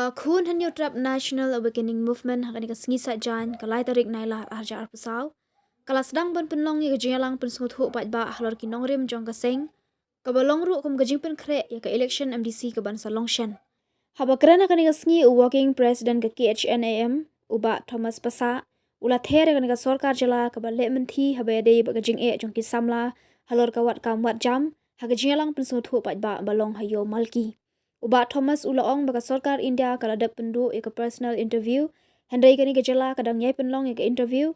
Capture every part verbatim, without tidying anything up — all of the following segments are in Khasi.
Ka Khun Hynñiewtrep National Awakening Movement ha kane ka sngi Saitjaiñ, ka lai tarik Nailar arhajar arphew saw, ka la sdang ban pynlong ïa ka jingïalang pynsngewthuh paidbah halor ki nongrim jong ka seng, kaba long ruh kum ka jingpynkhreh ïa ka election M D C kaban sa long shen. Haba kren ha kane ka sngi u Working President ka K H N A M, u Bah Thomas Passah, u la ther ïa kane ka sorkar jylla kaba leh mynthi haba ïadei bad ka jingeh jong ki samla halor ka wad kam wad jam ha ka jingïalang pynsngewthuh paidbah ba long ha Ïew Malki. U Bah Thomas u la ong ba ka sorkar India ka la dep pynduh ïa ka personal interview, hynrei kane ka jylla ka dang ïai pynlong ïa ka interview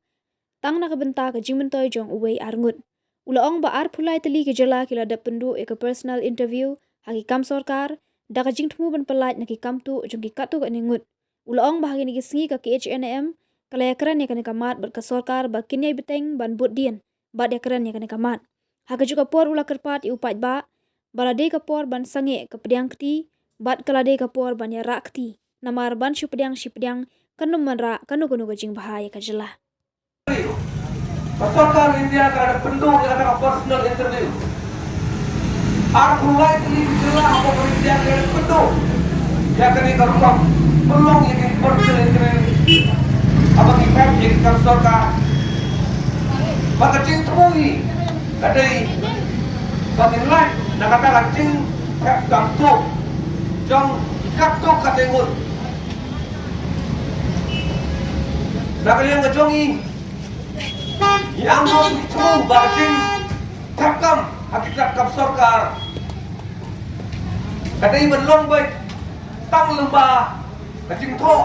tang na ka bynta ka jingmyntoi jong uwei ar ngut. U la ong ba arphew lai tylli ki jylla ki la dep pynduh ïa ka personal interview ha ki kam sorkar da ka jingthmu ban pyllait na ki kam tuh jong ki katto katne ngut. U la ong ba ha kine ki sngi ka K H N A M ka la ïakren ïa kane ka mat bad ka sorkar ba kin ïai bteng ban bud dien bad ïakren ïa kane ka mat. Ha kajuh ka por u la kyrpad ïa u paidbah ba la dei ka por ban sangeh ka pdiang kti bad ka la dei ka por ban ïarah kti, namar ban shu pdiang shi pdiang kan ym wanrah kano kano ka jingbha ïa ka jylla. Ka sorkar India ka la pynduh ïa ka personal interview. Arphew lai tylli ki jylla hapoh India ka la pynduh ïa kane ka rukom pynlong ïa ka personal interview. Haba ki pep ïa ki kam sorkar, ba ka jingthmu hi ka dei ba kin lait na kata ka jingpep kam tuh jong ki katto katne ngut. Na ka liang ka jong ngi, ngi angnud ngi thmu ba ka jingthep kam ha ki kam sorkar ka dei ban long beit tang lyngba ka jingthoh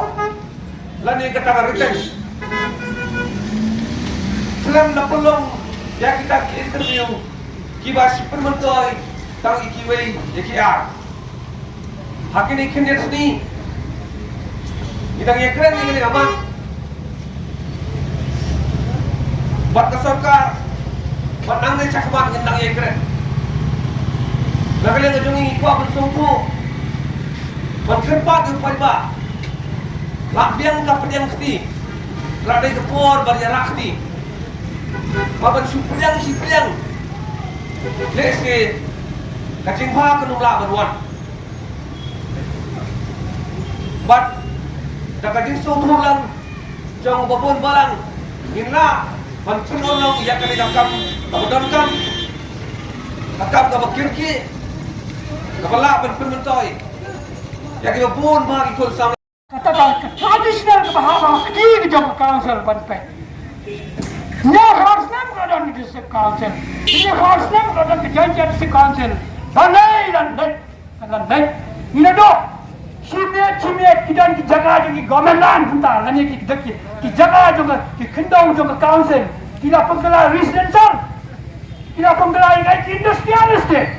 lane kata ka written. Khlem da pynlong ïa kita ki interview kiba shu pynmyntoi tang ïa kiwei ïa ki ar. Ha kine khyndiat sngi ngi dang ïakren ïa kane ka mat bad ka sorkar, bad nangne shakhmat ngin nang ïakren. Na ka liang ka jong ngi ngi kwah ban sngewthuh, ban kyrpad ïa u paidbah, la biang ka pdiang kti, la dei ka por ban ïarah kti. Ba ban shu pdiang shi pdiang, lehse ka jingbha kan ym lah ban wan. Bad da ka jingsngewthuh lang jong u babun balang, ngin lah ban pynurlong ïa kane ka kam kaba donkam, ka kam kaba kyrkieh, kaba lah ban pynmyntoi ïa kiba bun bha ki khun samla. Kata ka, ka traditional kaba hap ha kti ka jong ka council ban peit. Hynñiew harsnem ka la don ka district council, hynñiew harsnem ka la don ka Jaiñtia District Council. Balei lan leit? Ka la leit. Ngi la doh shimet shimet ki don ki jaka jong ki government land mynta, lane ki, ki, ki jaka jong ka, ki khyndong jong ka council, ki la pynkylla residential. Ki la pynkylla ïa ki industrial estate.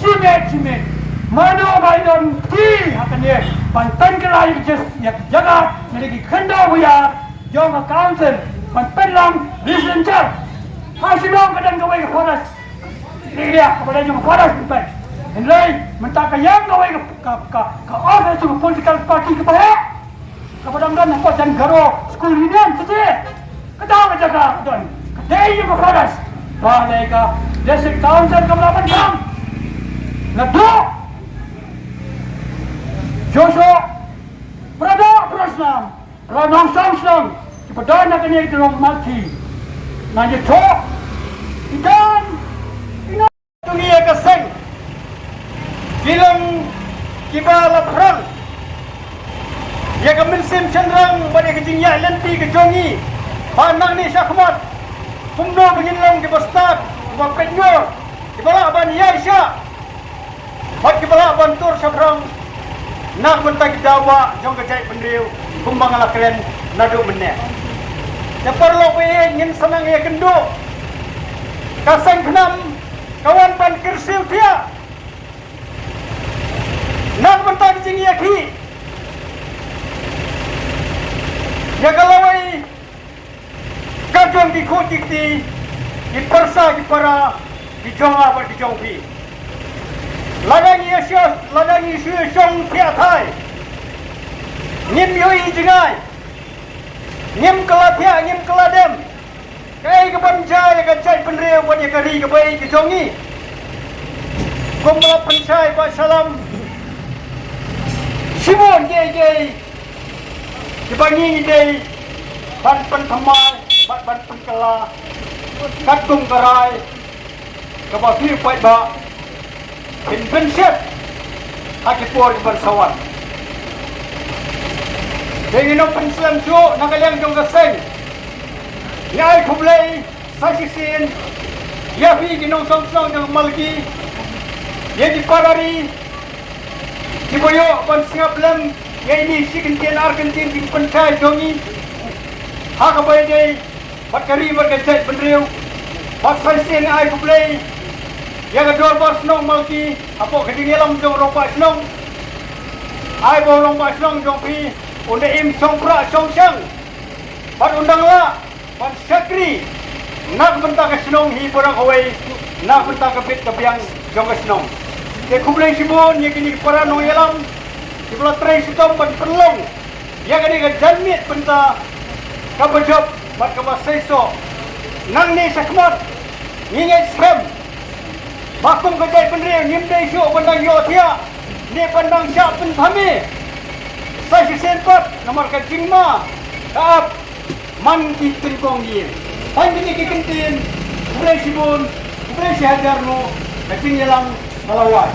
Shimet shimet. Mano ba i don kti ha kane ban pynkylla ïa ki jaka, ïa ki jaka na ki khyndong wei ar jong ka council ban pynlang residential? Ha Shillong ka don kawei ka forest area kaba don jong ka forest mynta. Hynrei mynta ka ïeng kawei ka, ka, ka, ka office jong ka political party kaba heh. Kaba dang don hapoh Jan Garo School Union, shisha. Kata ka jaka ka don. Ka dei ïa ka forest. Balei ka District Council kam lah ban kam? Naduh Joshua, para doh para snam, para nongshong shnong kiba don ha kane ka Ïew Malki, ngan ïathuh, i don, i don. Jong ngi ïa ka seng, ki long kiba la phrang ïa ka mynsiem shynrang bad ïa ka jingïaid lynti ka jong ngi. Ba nangne shakhmat, kumno ba ngin long kiba stad, kiba pynïor, kiba lah ban ïaishah bad kiba lah ban tur shaphrang na ka bynta ki daw ba jong ka jaitbynriew, kumba nga la kren naduh mynne. Te paralok ba ïeit, ngin sa nang ïakynduh. Ka seng KHNAM ka wan ban kyrsiew thiah na ka bynta ka jingïakhih ïa ka lawei ka jong ki khun ki kti, ki pyrsa ki para, ki jong nga bad ki jong phi. Lada ngi ïa shong, lada ngi shu ïa shong thiah thai, ngim ïohi jngai, ngim kylla thiah, ngim kylla dem. Kaei kaban jia ïa ka jaitbynriew bad ïa ka ri ka bei ka jong ngi? Kumba la pynshai Bah Shallam, Shibun kiei kiei kiba ngi ngi dei ban pynthymmai bad ban pynkylla katkum ka rai kaba phi u paidbah phin pynshet ha ki por kiban sa wan. Te ngin ym pynslem shuh na ka liang jong ka seng. Ngi ai khublei sa shisien ïa phi ki nongshong shnong jong ka Malki, ïa ki para ri kiba ïoh ban sngap lem ïa ine shi kyntien ar kyntien ki pynshai jong ngi ha kaba ïadei bad ka ri bad ka jaitbynriew. Bad sa shisien ai khublei ïa ka dorbar shnong Malki hapoh ka jingïalam jong u rangbah shnong. Ai ba u rangbah shnong jong phi un da im shong prah shong shang bad un dang lah ban shakri na ka bynta ka shnong hi baroh kawei, na ka bynta ka bit ka biang jong ka shnong. Te khublei shibun ïa kine ki para nongïalam kiba la trei shitom ban pynlong ïa kane ka janmiet bynta kaba jop bad kaba seisoh. Nangne shakhmat ngi ngeit skhem ba kum ka jaitbynriew ngim dei shuh ban dang ïohthiah ne ban dang shah pynthame sa shisien pat, namar ka jingma ka ap man ki tyngkong ïing. Tang kine ki kyntien, khublei shibun, khublei shihajar nguh, ka jingïalam ka la wai.